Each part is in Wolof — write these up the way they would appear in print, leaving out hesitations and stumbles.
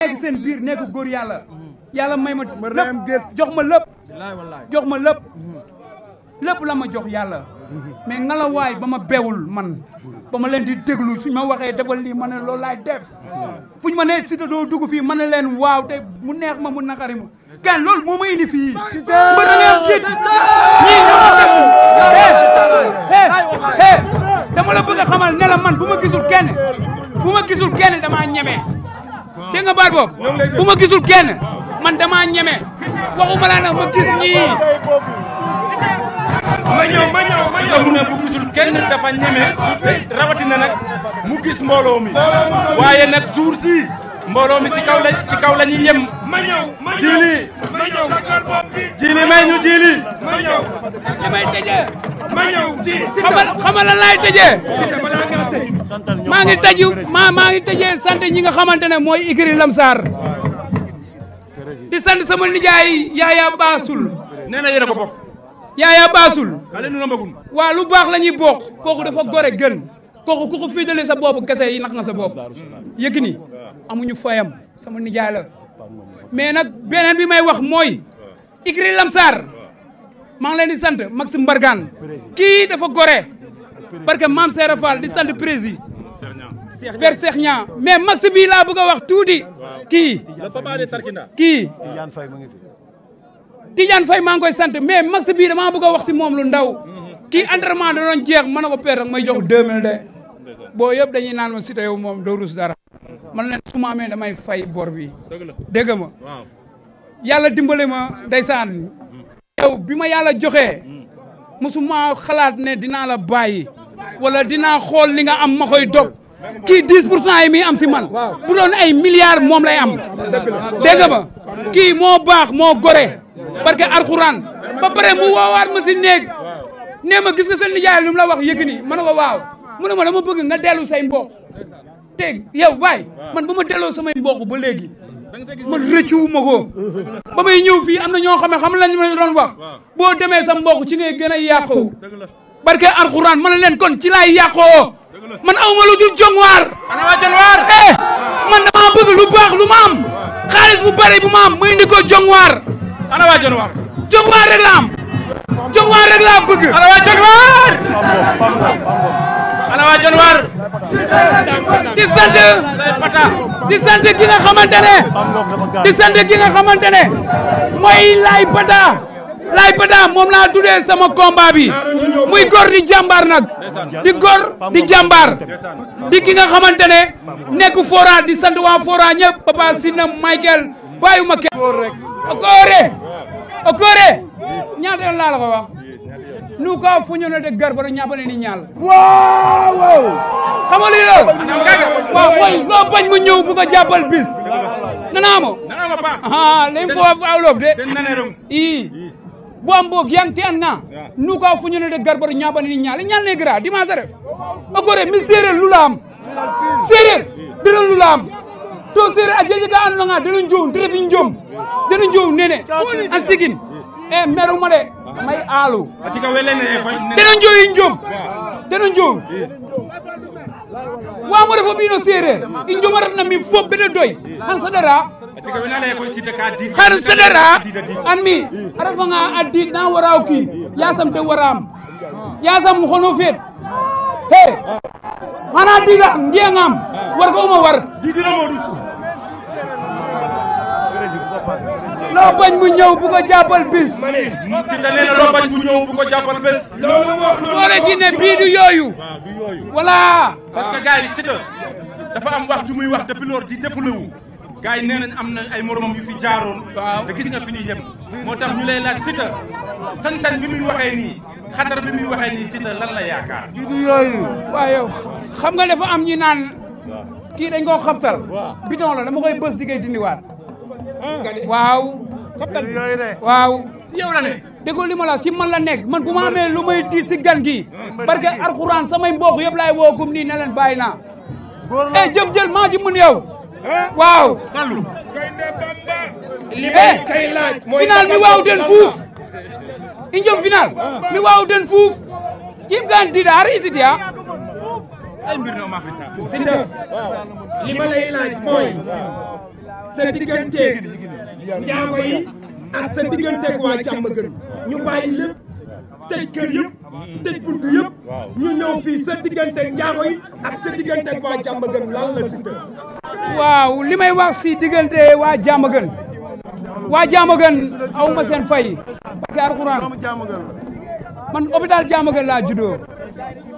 nekk seen biir nekk góor yàlla yàlla may ma lépp jox ma lépp jox ma lépp lépp la ma jox yàlla mais ngalawaay ba ma bewul man ba ma leen di déglu suñ ma waxee defal lii ma ne loolu laay def fuñ ma ne Siteu doo dugg fii ma ne leen waaw te mu neex ma mu naqari ma kan loolu moo ma indi fii ba da ngeen jiit ñii dama la bëgg a xamal ne la man bu ma gisul kenn damaa ñeme dégg nga baat boobu bu ma gisul kenn man damaa ñeme waxuma laa nag ma gis ñii ma ñëw mu ne bu gisul kenn dafa ñeme rawatina nag mu gis mbooloo mi waaye nag jour si mbooloo mi ci kaw la ñuy yem jili may ñu jili damay tëjee xamal lan laay tëjee maa ngi tëjee sant ñi nga xamante ne mooy Ikri Lamsar di sant sama nijaay Yaaya Baasul nee na yéen a ko bokk Yaaya Baasul ale nu namagul waaw lu baax la ñuy bokk kooku dafa gore gën kooku ku ko féetale sa bopp kese yi nax nga sa bopp Yékini amuñu fayam sama nijaay la mais nag beneen bi may wax mooy Ikri Lamsar maa ngi leen di sant Maxime Mbargane kii dafa gore parce que Mame Serra Fall di sant prési Père Cheikh Niang mais Max bii laa bëgg a wax tuuti kii le papa de Tarkinda kii Tidiane Faye maa ngi koy sant mais Max bii damaa bëgg a wax si moom lu ndaw kii entraînement da doon jeex mën na ko père rek may jox 2000 de boo yëpp dañuy naan ma Siteu yow moom doo rus dara man leen su ma amee damay fay bor bi dégg ma yàlla dimbale ma ndeysaan yow bi ma yàlla joxee musuma xalaat ne dinaa la bàyyi wala dinaa xool li nga am ma koy dog kii 10% yi muy am si man bu doon ay milliards moom lay am dégg ma kii moo baax moo gore parce que alxuraan ba pare mu woowaat ma si néeg nee ma gis nga seen nijaay lu mu la wax Yékini ma ne ko waaw mu ne ma dama bëgg nga dellu say mbokk te yow baay man ba ma delloo samay mbokk ba léegi man rëccuwu ma ko ba may ñëw fii am na ñoo xam ne xam lañ ma doon wax boo demee sa mbokk ci ngay gën a yàqoo parce que alxuraan man leen kon ci laay yàqoo man aw ma lu dul jongwaar ana waa jongwaar man dama bëgg lu baax lu ma am xaalis bu bari bu ma am ma indi ko jongwaar ana waa jongwaar jongwaar rek la am jongwaar rek laa bëgg ana waa jongwaar ana waa jongwaar di sant ki nga xamante ne di sant ki nga xamante ne mooy Laay Pata moom laa tuddee sama combat bi muy góor di jàmbaar nag di góor di jàmbaar di ki nga xamante ne nekk Fora di sant waa Fora ñëpp Papa Sina Michael bàyyuma kenn okoore ñaata laa la ko wax nu ka fuñono de gar baro ñaabane ni ñaal waaw xamali lo waaw mooy loo bañ mu ñëw bu ko jàppal bis nanamo lem fo awlof de i bo am boog yang ti an nga nu ka fuñono de gar baro ñaabane ni ñaal ñaal ne gra dimanche ref o gore mi séeréer lu la am séeréer dara lu la am to séeréer a jeje ga an nga dana njow trefi njow nene an sigin e meruma de may aalu deno njom wamo refo ɓiino séeréer i njomaratna mi fof bede doy xan saɗara an mi a refanga a diid na wara o kiin yasam te waraam yasam xono feet he xana diida ngiyangam war ko uma war loo bañ mu ñëw bu ko jàppal bis. Siteu nee na loo bañ mu ñëw bu ko jàppal bés. boole ci ne bii du yooyu. voilà. parce que gars yi Siteu dafa am wax ju muy wax depuis loolu di défulé gars yi nee nañ am na ay moromam yu fi jaaroon. waaw te gis nga fi ñuy yem. moo tax ñu lay laaj Siteu sañ-sañ bi muy waxee nii xatar bi muy waxee nii Siteu lan la yaakaar. bii du yooyu. waaw yow xam nga dafa am ñi naan kii dañ koo xaftal. bidon la dama koy bës di koy dindiwaat. waaw. waaw. si yow la ne. déggoo li ma la si man la nekk man bu ma amee lu may tiit si gan gi parce que alxuraan samay mbokk yëpp laay woo gum nii ne leen bàyyi naa. eh jëf jël maa ci mën yow. waaw. final mi waaw den fuuf. i njom final mi waaw den fuuf. kim gan dida har isit ya. ay mbir na ma fi Siteu li ma lay laaj mooy sa digganteeg njaago yi ak sa digganteeg waa Diamaguène ñu bàyyi lépp tëj kër yëpp tëj buntu yëpp ñu ñëw fii sa digganteeg njaago yi ak sa digganteeg waa Diamaguène lan la Siteu. waaw li may wax si diggante waa Diamaguène aw ma seen fay parce que alxuraan man hôpital Diamaguène laa juddoo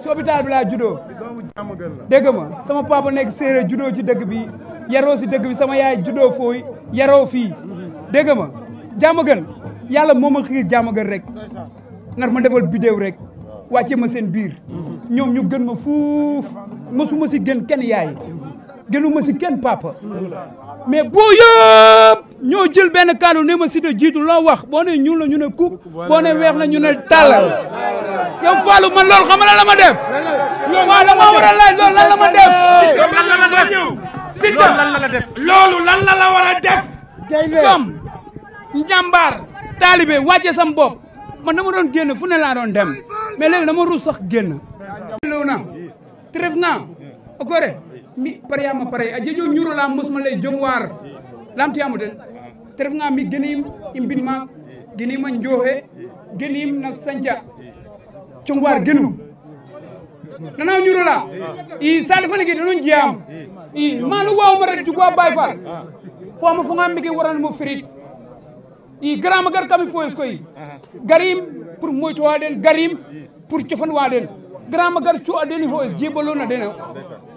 si hôpital bi laa juddoo dégg ma sama papa nekk séeréer juddoo ci dëkk bi yaroo si dëkk bi sama yaay juddoo fooy yaroo fii dégg ma Diamaguène yàlla moo ma xiir Diamaguène rek nar ma defal bidéew rek wàcce ma seen biir ñoom ñu gën ma fuuf mosuma si gën kenn yaay gënu ma si kenn papa mais boo yëpp ñoo jël benn kàddu ne ma Siteu jiitu loo wax boo ne ñuul la ñu ne kub boo ne weex na ñu ne tàllal yow Fallou man loolu xam nga lan la ma def waaw dama war a laaj loolu lan la ma def Siteu lan la def loolu lan la war a def comme njàmbaar taalibe wàcce sam bopp man dama doon génn fu ne laa doon dem mais léegi dama rus sax génn loolu na tref nga o kore mi pareyama parey a jejo ñurola mosma lay jongwar lamtiyamo den te ref nga mi genim i mbin maak genim a njooxe genim na sanca congwar genum nana ñurola i sali fane ge deno jiyam i manu waw mara jugwa Baye Fall foma fo nga migi waran mo firit i grama gar kami foyes koy garim pour moytowa den garim pour cofan den grama gar cu adeni foyes jebalona dena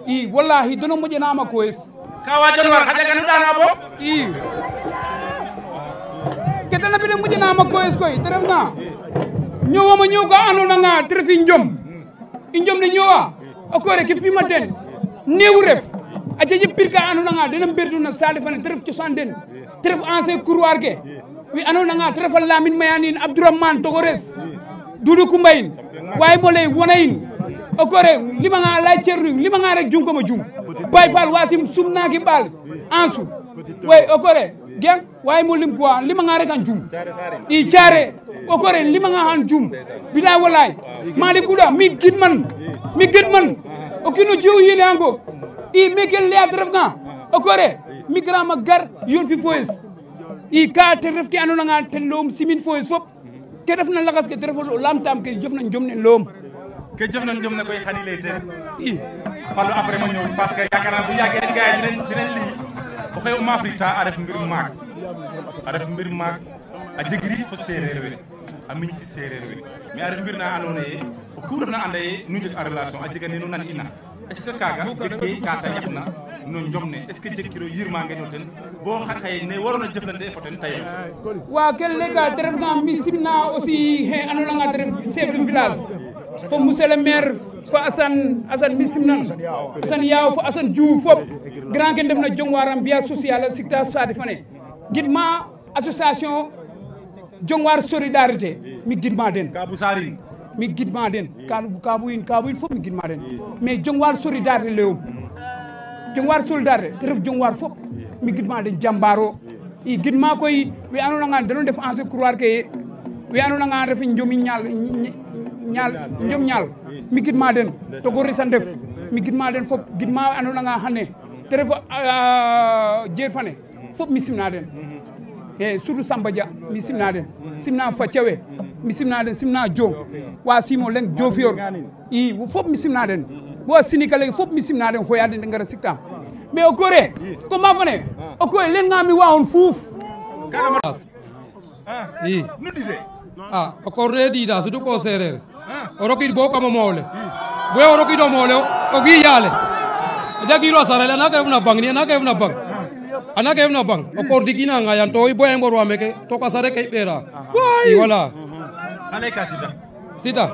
i wallahi dono moƴanama koyes ka wajon war xa jaga nu dana bo i ke tana bide moƴanama koyes koy te ref na ñowama ñow ka andona nga te ref i njom ne ñowa o kore ke fima ten neew ref a jeje pir ka andona nga dena mberduna sale fane te ref cosaan den te ref ancien couroir ke wi andona nga te refa Lamine Mayanin Abdourahmane Togores Doudou Koumba in waye mo ley wona in o kore lima nga lay cernu lima nga rek jum ko ma jum Baye Fall wasim sumna ki bal ansu way o kore gem waye mo lim quoi lima nga rek an jum i ciare o kore lima nga han jum bilay walay mali kuda mi gid man o kino jiw yene ango i mekel le adref nga o kore mi grama gar yon fi foes i ka te ref ki andona nga te lom simin foes fop ke def na lagas ke te ref lamtam ke jof na jom ne lom ke jëf nañ jëm ne koy xani lay ten i Fallou après ma ñëw parce que yaakaar naa bu yàggee gars yi dinañ lii o xew uma afrita a ref mbir maak a jegrit fo séeréer we a miñ fi séeréer we mais a ref mbir na andoona yee o ku refna anda ye nu njeg a relation a jega nenu nan ina est ce que kaaga jegee ka ta yaqna no njom ne est ce que jegkiro yirmange no ten bo xaye ne waroona jëflante fo ten taye wa ken lega te ref nga mi simna aussi he andona nga te ref chef de village fo monsieur le maire fo Assane mi simnan Assane Yaw fo Assane Diouf fop grand ke ndef na jongwaram via social a sikta sadi fane gidma association jongwar solidarité mi gidma den Kabou Sarine mi gidma den kabu in fop mi gidma den mais jongwar solidarité lewum jongwar solidarité te ref jongwar fop mi gidma den jambaro i gidma koy we andona nga dañu def ancien couloir ke we andona nga ref njomi njom ñaal mi gidma den to go risan def mi gidma den fop gidma andona nga xane te ref jeer fane fop mi simna den e surtout Samba Dia mi simna den simna fa Thiawe mi simna den simna Diom wa Simo Leng Diofior i fop mi simna den bo sinika legi fop mi simna den fo yaden ngara sikta mais o kore ko ma fane o kore len nga mi waawon fuuf i nu dide o korne ɗiɗa sudu ko sereer o rokid bo kamo mawle boye o rokido mawle o gi yaale a jagiro a sarale ana ka refna bang ni ana ka refna bang o kor digina nga yan to boye mborwa meke to ka sare kay ɓeera i voilà ale ka Siteu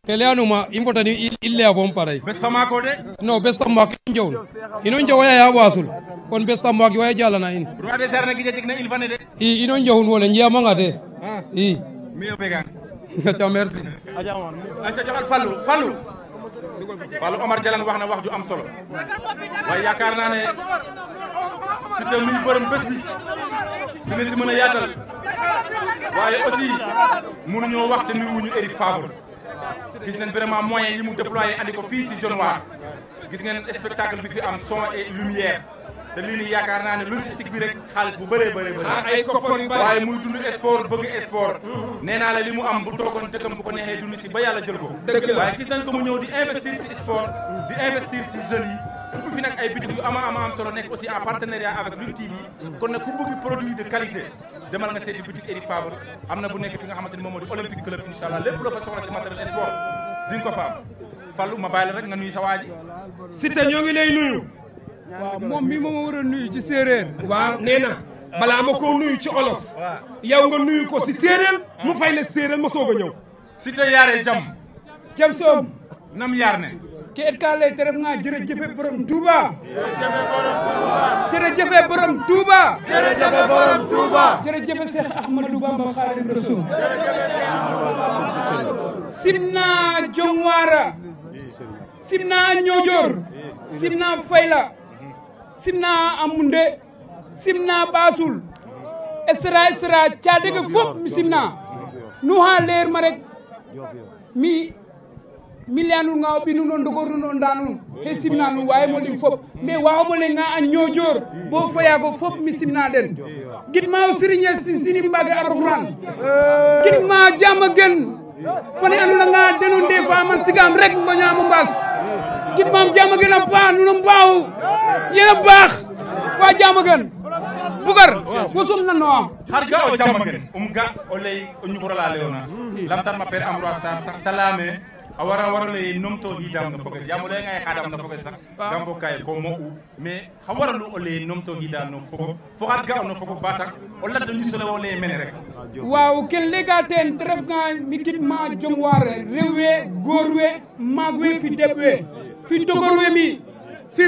ke leyanuma i mbotani i leya bom pareil bes fa maako de non bes fa maak i njowun ino njowoya ya wasul kon bes fa maak waya jalana in roi des arènes gije jeg na il fane de i ino njowun wone njiyamanga de i mi o began aca merci aca joxal Fallou Omar Jalang wax na wax ju am solo waaye yaakaar naa ne Siteu mi bërëm bés bi dina si mën a yaatal waaye aussi mënuñoo wax te nuyuwuñu Eric Favre gis nañ vraiment moyens yi mu déployé andi ko fii si Dionewar gis ngeen spectacle bi fi am son et lumière te lii nii yaakaar naa ne logistique bi rek xaalis bu bëree bëri ay koppar yu bëri waaye muy dund sport bëgg sport nee naa la li mu am bu toogoon dëkkam bu ko neexee dund si ba yàlla jël ko waaye gis nañ ko mu ñëw di investir si sport di investir si jeunes yi ubbi fi nag ay bitik yu ama am solo nekk aussi en partenariat avec Lutte TV kon nag ku bëgg produit de qualité demal nga seeti boutique Eri Fabre am na bu nekk fi nga xamante ni moom moo di Olympique Club incha allah lépp loo fa soxla si matériel sport di nga ko fa am Fallou ma bàyyi la rek nga nuyu sa waa ji Siteu ñoo ngi lay nuyu waaw moom mi mooma war a nuyu ci séeréer waaw nee na balaa ma koo nuyu ci olof yow nga nuyu ko si séeréer mu fay la séeréer ma soog a ñëw Siteu yaare jam soom nam yaar ne ke et ka lay te ref nga jërëjëfe borom Touba jërëjëfe borom Touba jërëjëfe Cheikh Ahmadou Bamba Khadim Rasoul simna Jongwara simna Ñojoor simna Fayla simna Amunde simna Basul esra caadege fop mi simna nu ha leer ma rek mi millianul nga binu non dogornu non danu he simna nu waye mo dim fop mais waamo le nga an Ñojoor bo faya ko fop mi simna den gidma Serigne Sini Mbacke Alxuraan gidma jama gen fane anula nga denun de fa man sigam rek mbañamu mbaas gidmam jama gen a paa nunum baaw yena baax wa jama gen bugar wasum nanno am har ga o jama gen ga o ley o ñuxurala leona lamtan ma père Ambroise Sarr sax talame a wara ley numto hidam no foges yaam o ley ngay xadam no foges sax gambo kay ko mo'u mais xa waralu o ley numto hidam no fogo fo xat ga o no fogo batak o ladda ñusole o ley mene rek waaw ken lega ten te ref nga mi gidma Jongware rew we goor we maag we fi deɓ we fi dogor we mi fi